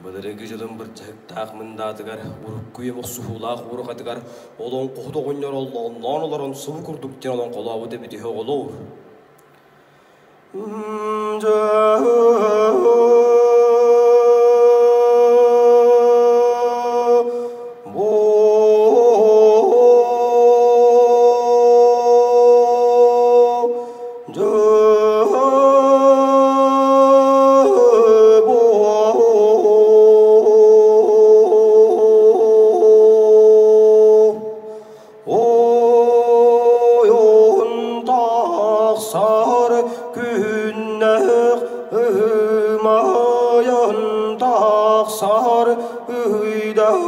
Былырыҥҥы дьылым бырдьаһыктаах мындаатыгар, урукку үйэм охсуһуулаах уурҕатыгар олоҥхоһут оҕонньор оллоонноон олорон субу курдук диэн олоҥхолообут эбит үһү оҕолоор. Ойон тахсар күннэх ымайан тахсар ыйдаах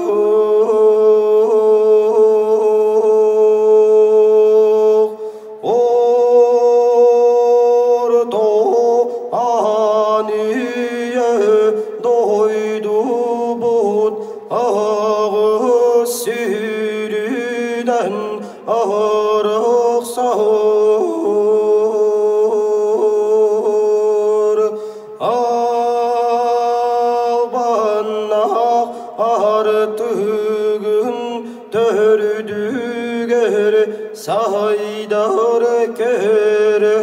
Орто аан-үйэ дойдубут аҕыс сүүрүнэн арахсар албаннаах артыгын төрдүгэр сайдар кэрэ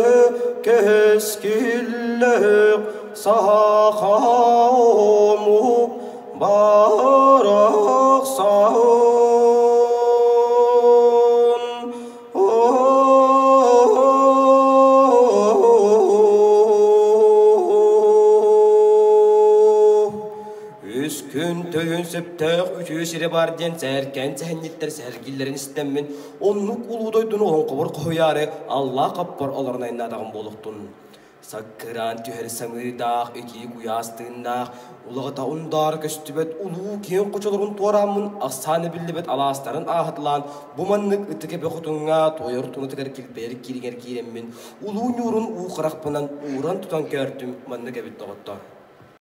кэскиллээх саха омук барахсан. Үс күн төйүн сөптөөх үтүө сирэ бар диэн сээркээн сэһэнньиттэр сэһэргииллэрин истэммин, оннук улуу дойдуну олоҥхобор хоһуйаары Аллаах хаппар олорон айнаатаҕым буолуохтун. Саккыраан түһэр самыырдаах, итии куйаас тыыннаах, улаҕата ундаара көстүбэт улуу киэҥ хочолорун туорааммын ахсаана биллибэт алаастарын ааһыталаан, бу маннык ытык эбэ хотуҥҥа туойар тунатыгар килбэйэр кииригэр киирэммин, улуу ньуурун уу харахпынан ууран тутан көөртүм маннык эбит доҕоттоор.